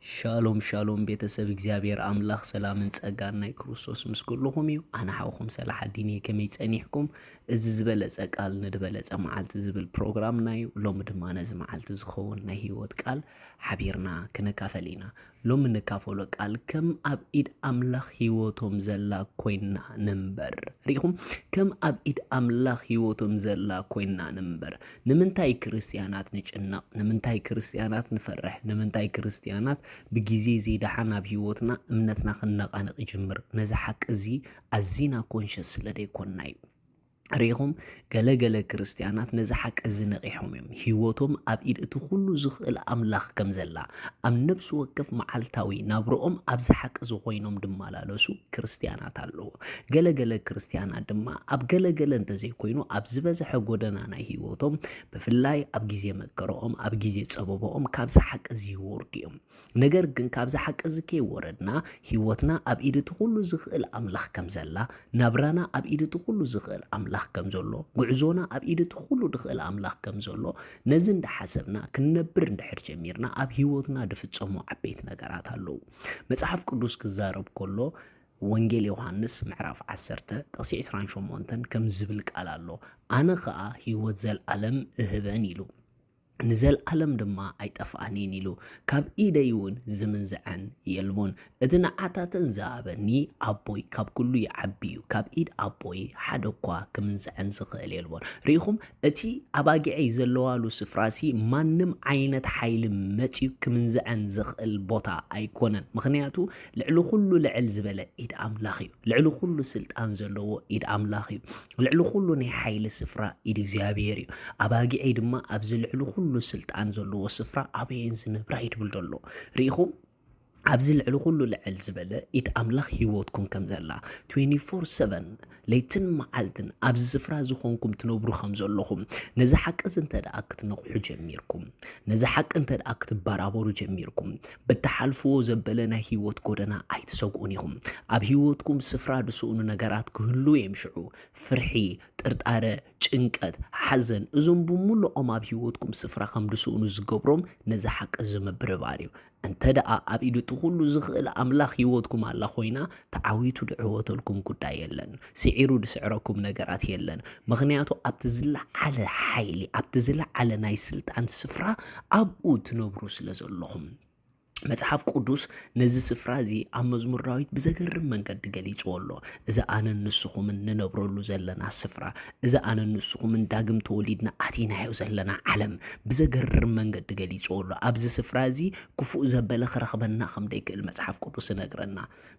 ሻሎም ሻሎም ቤተሰብ እግዚኣብሔር ኣምላኽ ሰላምን ጸጋን ናይ ክርስቶስ ምስ ኩልኹም እዩ። ኣነ ሓውኹም ሰላሓዲን እየ። ከመይ ጸኒሕኩም? እዚ ዝበለጸ ቃል ንድበለጸ መዓልቲ ዝብል ፕሮግራምና እዩ። ሎሚ ድማ ነዚ መዓልቲ ዝኸውን ናይ ህይወት ቃል ሓቢርና ክነካፈል ኢና። ሎሚ ንካፈሎ ቃል ከም ኣብ ኢድ ኣምላኽ ህይወቶም ዘላ ኮይና ንንበር። ርኢኹም? ከም ኣብ ኢድ ኣምላኽ ህይወቶም ዘላ ኮይና ንንበር። ንምንታይ ክርስትያናት ንጭነቕ? ንምንታይ ክርስትያናት ንፈርሕ? ንምንታይ ክርስትያናት ብግዜ ዘይደሓን ኣብ ህይወትና እምነትና ክነቓነቕ ይጅምር? ነዚ ሓቂ እዚ ኣዚና ኮንሸስ ስለ ደይኮንና እዩ። ርኢኹም፣ ገለ ገለ ክርስትያናት ነዚ ሓቂ እዚ ነቒሖም እዮም። ህይወቶም ኣብ ኢድ እቲ ኩሉ ዝኽእል ኣምላኽ ከም ዘላ፣ ኣብ ነብሲ ወከፍ መዓልታዊ ናብርኦም ኣብዚ ሓቂ እዚ ኮይኖም ድመላለሱ ክርስትያናት ኣለዉ። ገለ ገለ ክርስትያናት ድማ ኣብ ገለ ገለ እንተዘይኮይኑ ኣብ ዝበዝሐ ጎደና ናይ ህይወቶም፣ ብፍላይ ኣብ ግዜ መከርኦም፣ ኣብ ግዜ ጸበባኦም ካብዚ ሓቂ እዚ ይወርዱ እዮም። ነገር ግን ካብዚ ሓቂ እዚ ከይወረድና፣ ህይወትና ኣብ ኢድ እቲ ኩሉ ዝኽእል ኣምላኽ ከም ዘላ፣ ናብራና ኣብ ኢድ እቲ ኩሉ ዝኽእል ኣምላኽ ከም ዘሎ፣ ጉዕዞና ኣብ ኢድ እቲ ኩሉ ዝኽእል ኣምላኽ ከም ዘሎ፣ ነዚ እንዳሓሰብና ክንነብር እንድሕር ጀሚርና፣ ኣብ ህይወትና ድፍጸሙ ዓበይቲ ነገራት ኣለዉ። መጽሓፍ ቅዱስ ክዛረብ ከሎ፣ ወንጌል ዮሃንስ ምዕራፍ ዓሰርተ ጥቕሲ ዕስራን ሸሞንተን ከም ዝብል ቃል ኣሎ፣ "ኣነ ኸኣ ህይወት ዘልኣለም እህበን" ኢሉ፣ "ንዘልኣለም ድማ ኣይጠፍኣን እየን" ኢሉ፣ "ካብ ኢደይ እውን ዝምንዝዐን የልቦን። እቲ ንዓታተን ዝሃበኒ ኣቦይ ካብ ኩሉ ይዓቢ እዩ። ካብ ኢድ ኣቦይ ሓደ እኳ ክምንዝዐን ዝኽእል የልቦን።" ርኢኹም? እቲ ኣባጊዐይ ዘለዋሉ ስፍራሲ ማንም ዓይነት ሓይሊ መጺኡ ክምንዝዐን ዝኽእል ቦታ ኣይኮነን። ምኽንያቱ ልዕሊ ኩሉ ልዕል ዝበለ ኢድ ኣምላኽ እዩ። ልዕሊ ኩሉ ስልጣን ዘለዎ ኢድ ኣምላኽ እዩ። ልዕሊ ኩሉ ናይ ሓይሊ ስፍራ ኢድ እግዚኣብሔር እዩ። ኣባጊዐይ ድማ ኣብዚ ልዕሊ ኩሉ ስልጣን ዘለዎ ስፍራ ኣበየን ዝነብራ እዩ ድብል ዘሎ። ርኢኹም? ኣብዚ ልዕሊ ኩሉ ልዕል ዝበለ ኢድ ኣምላኽ ህይወትኩም ከም ዘላ፣ ትዌንቲ ፎር ሰቨን ለይትን መዓልትን ኣብዚ ስፍራ ዝኾንኩም ትነብሩ ከም ዘለኹም፣ ነዚ ሓቂ እዚ እንተ ደኣ ክትነቕሑ ጀሚርኩም፣ ነዚ ሓቂ እንተ ደኣ ክትበራበሩ ጀሚርኩም፣ ብትሓልፍዎ ዘበለ ናይ ህይወት ጎደና ኣይትሰግኡን ኢኹም። ኣብ ህይወትኩም ስፍራ ድስእኑ ነገራት ክህልዉ እዮም ሽዑ። ፍርሒ፣ ጥርጣረ፣ ጭንቀት፣ ሓዘን፣ እዞም ብምሉኦም ኣብ ህይወትኩም ስፍራ ከም ድስእኑ ዝገብሮም ነዚ ሓቂ እዚ ምብርባር እዩ። እንተ ደኣ ኣብ ኢድ እቲ ኩሉ ዝኽእል ኣምላኽ ህይወትኩም ኣላ ኮይና፣ ተዓዊቱ ድዕወተልኩም ጉዳይ የለን። ስዒሩ ድስዕረኩም ነገራት የለን። ምኽንያቱ ኣብቲ ዝለዓለ ሓይሊ፣ ኣብቲ ዝለዓለ ናይ ስልጣን ስፍራ ኣብኡ ትነብሩ ስለ ዘለኹም። መጽሓፍ ቅዱስ ነዚ ስፍራ እዚ ኣብ መዝሙር ዳዊት ብዘገርም መንገዲ ገሊጽዎ ኣሎ። እዚ ኣነን ንስኹምን ንነብረሉ ዘለና ስፍራ፣ እዚ ኣነን ንስኹምን ዳግም ተወሊድና ኣቲናዮ ዘለና ዓለም ብዘገርም መንገዲ ገሊጽዎ ኣሎ። ኣብዚ ስፍራ እዚ ክፉእ ዘበለ ክረኽበና ከም ደይክእል መጽሓፍ ቅዱስ ይነግረና።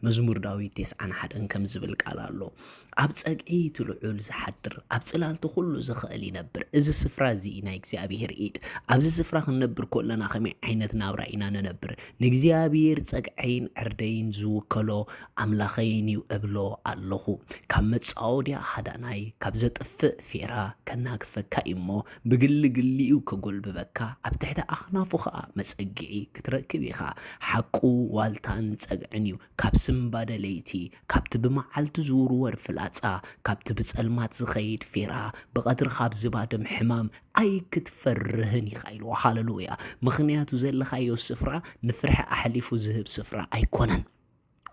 መዝሙር ዳዊት ተስዓን ሓደን ከም ዝብል ቃል ኣሎ፣ "ኣብ ጸግዒ እቲ ልዑል ዝሓድር፣ ኣብ ጽላልቲ ኩሉ ዝኽእል ይነብር። እዚ ስፍራ እዚ እዩ ናይ እግዚኣብሄር ኢድ።" ኣብዚ ስፍራ ክንነብር ከለና ከመይ ዓይነት ናብራ ኢና ንነብር? "ንእግዚኣብሄር ጸግዐይን ዕርደይን ዝውከሎ ኣምላኸይን እዩ እብሎ ኣለኹ። ካብ መጻወድያ ሃዳናይ፣ ካብ ዘጥፍእ ፌራ ከናግፈካ እዩ እሞ፣ ብግሊ ግሊኡ ከጎልብበካ፣ ኣብ ትሕቲ ኣኽናፉ ኸኣ መጸግዒ ክትረክብ ኢኻ። ሓቁ ዋልታን ጸግዕን እዩ፣ ካብ ስንባደ ለይቲ፣ ካብቲ ብመዓልቲ ዝውርወር ፍላጻ፣ ካብቲ ብጸልማት ዝኸይድ ፌራ፣ ብቐትሪ ካብ ዝባድም ሕማም ኣይክትፈርህን ኢኻ" ኢልዎ። ሃለሉያ! ምኽንያቱ ዘለኻዮ ስፍራ ንፍርሒ ኣሕሊፉ ዝህብ ስፍራ ኣይኮነን።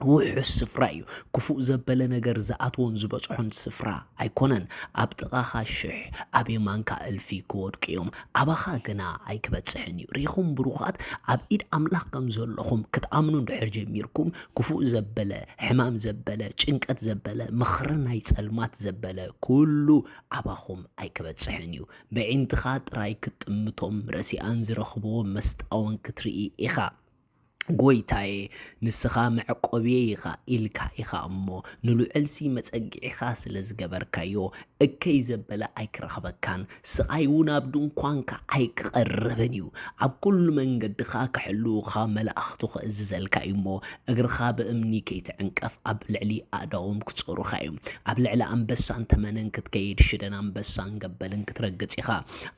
ውሑስ ስፍራ እዩ። ክፉእ ዘበለ ነገር ዝኣትዎን ዝበጽሖን ስፍራ ኣይኮነን። ኣብ ጥቓኻ ሽሕ፣ ኣብ የማንካ እልፊ ክወድቁ እዮም፣ ኣባኻ ግና ኣይክበጽሕን እዩ። ርኢኹም ብሩኻት፣ ኣብ ኢድ ኣምላኽ ከም ዘለኹም ክትኣምኑ እንድሕር ጀሚርኩም፣ ክፉእ ዘበለ፣ ሕማም ዘበለ፣ ጭንቀት ዘበለ፣ ምኽሪ ናይ ጸልማት ዘበለ፣ ኩሉ ኣባኹም ኣይክበጽሕን እዩ። በዒንትኻ ጥራይ ክትጥምቶም፣ ረሲኣን ዝረኽብዎ መስጣወን ክትርኢ ኢኻ። "ጎይታዬ፣ ንስኻ መዕቆብየይ ኢኻ" ኢልካ ኢኻ እሞ፣ ንልዑልሲ መጸግዒኻ ስለ ዝገበርካዮ፣ እከይ ዘበለ ኣይክረኽበካን፣ ስቓይ እውን ኣብ ድንኳንካ ኣይክቐርብን እዩ። ኣብ ኩሉ መንገድኻ ክሕልዉኻ መላእኽቱ ክእዝዘልካ እዩ እሞ፣ እግርኻ ብእምኒ ከይትዕንቀፍ ኣብ ልዕሊ ኣእዳዎም ክጾሩኻ እዮም። ኣብ ልዕሊ ኣንበሳን ተመንን ክትከይድ፣ ሽደን ኣንበሳን ገበልን ክትረግጽ ኢኻ።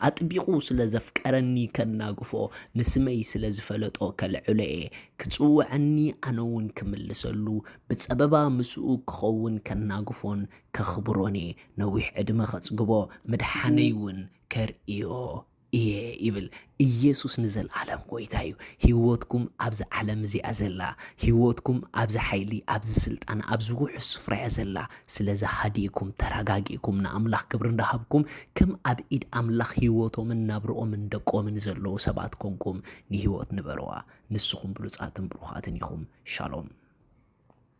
ኣጥቢቑ ስለ ዘፍቀረኒ ከናግፎ፣ ንስመይ ስለ ዝፈለጦ ከልዕሎ እየ። ክጽውዐኒ ኣነ እውን ክምልሰሉ፣ ብጸበባ ምስኡ ክኸውን ከናግፎን ከኽብሮን እየ። ነዊሕ ዕድመ ከጽግቦ፣ ምድሓነይ እውን ከርእዮ እየ ይብል። ኢየሱስ ንዘለኣለም ጎይታ እዩ። ህይወትኩም ኣብዚ ዓለም እዚኣ ዘላ፣ ህይወትኩም ኣብዚ ሓይሊ፣ ኣብዚ ስልጣን፣ ኣብዚ ውሑስ ስፍራ እያ ዘላ። ስለዚ ሃዲእኩም፣ ተረጋጊእኩም፣ ንኣምላኽ ክብሪ እንዳሃብኩም፣ ከም ኣብ ኢድ ኣምላኽ ህይወቶምን ናብርኦምን ደቆምን ዘለዉ ሰባት ኮንኩም ንህይወት ንበርዋ። ንስኹም ብሉጻትን ብሩኻትን ኢኹም። ሻሎም።